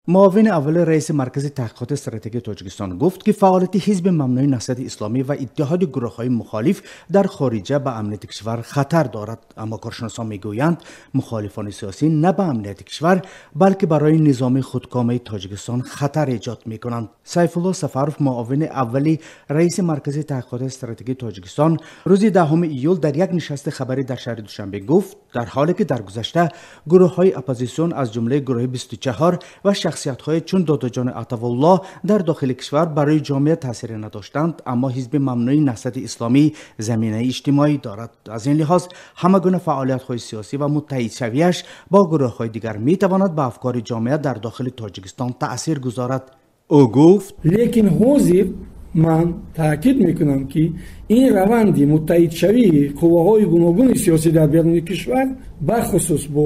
Муовини аввали раиси Маркази таҳқиқоти стратегии Тоҷикистон гуфт, ки фаъолияти ҳизби мамнӯи Наҳзати Исломӣ ва иттиҳоди гурӯҳҳои мухолиф дар хориҷа ба амнияти кишвар хатар дорад. Аммо коршиносон мегӯянд, мухолифони сиёсӣ на ба амнияти кишвар, балки барои низоми худкомаи Тоҷикистон хатар эҷод мекунанд. Сайфулло Сафаров, муовини аввали раиси Маркази таҳқиқоти стратегии Тоҷикистон, рӯзи 10 июл дар як нишасти хабарӣ дар шаҳри Душанбе гуфт, дар ҳоле ки дар гузашта гурӯҳҳои оппозитсион аз ҷумлаи гурӯҳи 24 ва шахсиятҳое чун Додоҷони Атавулло дар дохили кишвар барои ҷомеа таъсире надоштанд, аммо ҳизби мамнӯи Наҳзати Исломӣ заминаи иҷтимоӣ дорад. Аз ин лиҳоз ҳама гуна фаъолиятҳои сиёсӣ ва муттаҳидшавиаш бо гурӯҳҳои дигар метавонад ба афкори ҷомеа дар дохили Тоҷикистон таъсир гузорад. Ӯ гуфт: лекин ҳозир ман таъкид мекунам, ки ин раванди муттаҳидшавии қувваҳои гуногуни сиёсӣ дар беруни кишвар, бахусус бо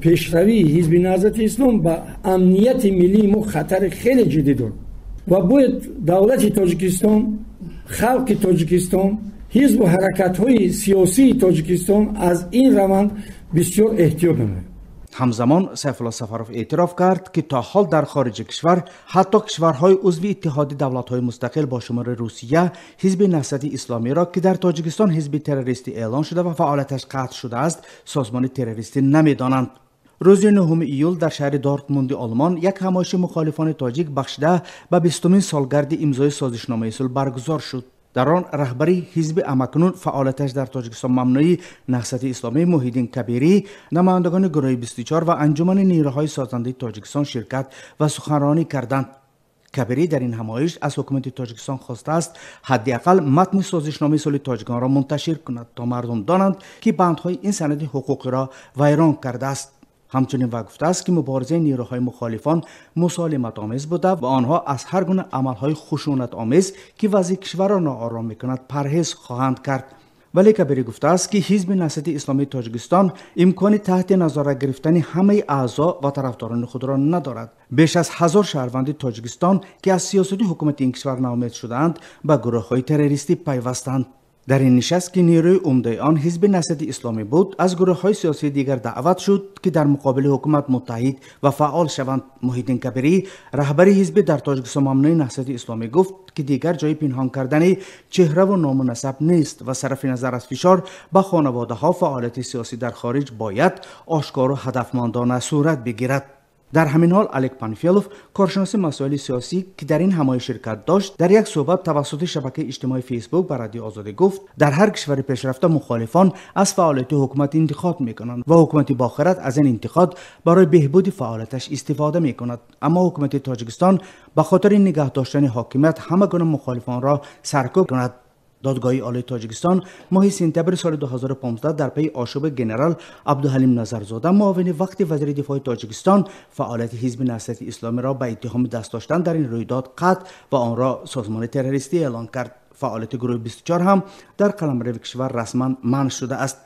пешравии ҳизби Наҳзати Ислом, ба амнияти миллии мо хатари хеле ҷиддӣ дорад ва бояд давлати Тоҷикистон, халқи Тоҷикистон, ҳизбу ҳаракатҳои сиёсии Тоҷикистон аз ин раванд бисёр эҳтиёт намояд. Ҳамзамон Сайфулло Сафаров эътироф кард, ки то ҳол дар хориҷи кишвар, ҳатто кишварҳои узви Иттиҳоди давлатҳои мустақил бо шумори Русия, ҳизби Наҳзати Исломиро, ки дар Тоҷикистон ҳизби террористӣ эълон шуда ва фаъолияташ қатъ шудааст, созмони террористӣ намедонанд. Рӯзи 9 июл дар шаҳри Дортмунди Олмон як ҳамоиши мухолифони тоҷик бахшида ба 20-умин солгарди имзои созишномаи сулҳ баргузор шуд. Дар он раҳбари ҳизби амакнун фаъолияташ дар Тоҷикистон мамнӯи Наҳзати Исломӣ Муҳиддин Кабирӣ, намояндагони гурӯҳи 24 ва Анҷумани нерӯҳои созандаи Тоҷикистон ширкат ва суханронӣ карданд. Кабирӣ дар ин ҳамоиш аз ҳукумати Тоҷикистон хостааст, ҳадди ақал матни созишномаи сулҳи тоҷиконро мунташир кунад, то мардум донанд, ки бандҳои ин санади ҳуқуқиро вайрон кардааст. Ҳамчунин ва гуфтааст, ки муборизаи нерӯҳои мухолифон мусолиматомез буда ва онҳо аз ҳар гуна амалҳои хушунатомез, ки вазъи кишварро ноором мекунад, парҳез хоҳанд кард. Вале Кабирӣ гуфтааст, ки ҳизби Наҳзати Исломии Тоҷикистон имкони таҳти назорат гирифтани ҳамаи аъзо ва тарафдорони худро надорад. Беш аз 1000 шаҳрванди Тоҷикистон, ки аз сиёсати ҳукумати ин кишвар ноумед шудаанд, ба гурӯҳҳои террористӣ пайвастанд. Дар ин нишаст, ки нерӯи умдаи он ҳизби Наҳзати Исломӣ буд, аз гурӯҳҳои сиёсии дигар даъват шуд, ки дар муқобили ҳукумат муттаҳид ва фаъол шаванд. Муҳиддин Кабирӣ, раҳбари ҳизби дар Тоҷикистон мамнӯи Наҳзати Исломӣ, гуфт, ки дигар ҷои пинҳон кардани чеҳраву ному насаб нест ва сарфи назар аз фишор ба хонаводаҳо, фаъолияти сиёсӣ дар хориҷ бояд ошкору ҳадафмандона сурат бигирад. Дар ҳамин ҳол Олег Панфилов, коршиноси масоили сиёсӣ, ки дар ин ҳамоиш ширкат дошт, дар як суҳбат тавассути шабакаи иҷтимоии Фейсбук ба Радиои Озодӣ гуфт, дар ҳар кишвари пешрафта мухолифон аз фаъолияти ҳукумат интиқод мекунанд ва ҳукумати бохират аз ин интиқод барои беҳбуди фаъолияташ истифода мекунад. Аммо ҳукумати Тоҷикистон ба хотири нигаҳ доштани ҳокимият ҳама гуна мухолифонро саркӯб кунад. Додгоҳи Олии Тоҷикистон моҳи сентябри соли 2015 дар пайи ошӯби генерал Абдуҳалим Назарзода, муовини вақти вазири дифои Тоҷикистон, фаъолияти ҳизби Наҳзати Исломиро ба иттиҳоми даст доштан дар ин рӯйдод қатъ ва онро созмони террористӣ эълон кард. Фаъолияти гурӯҳи 24 ҳам дар қаламрави кишвар расман манъ шудааст.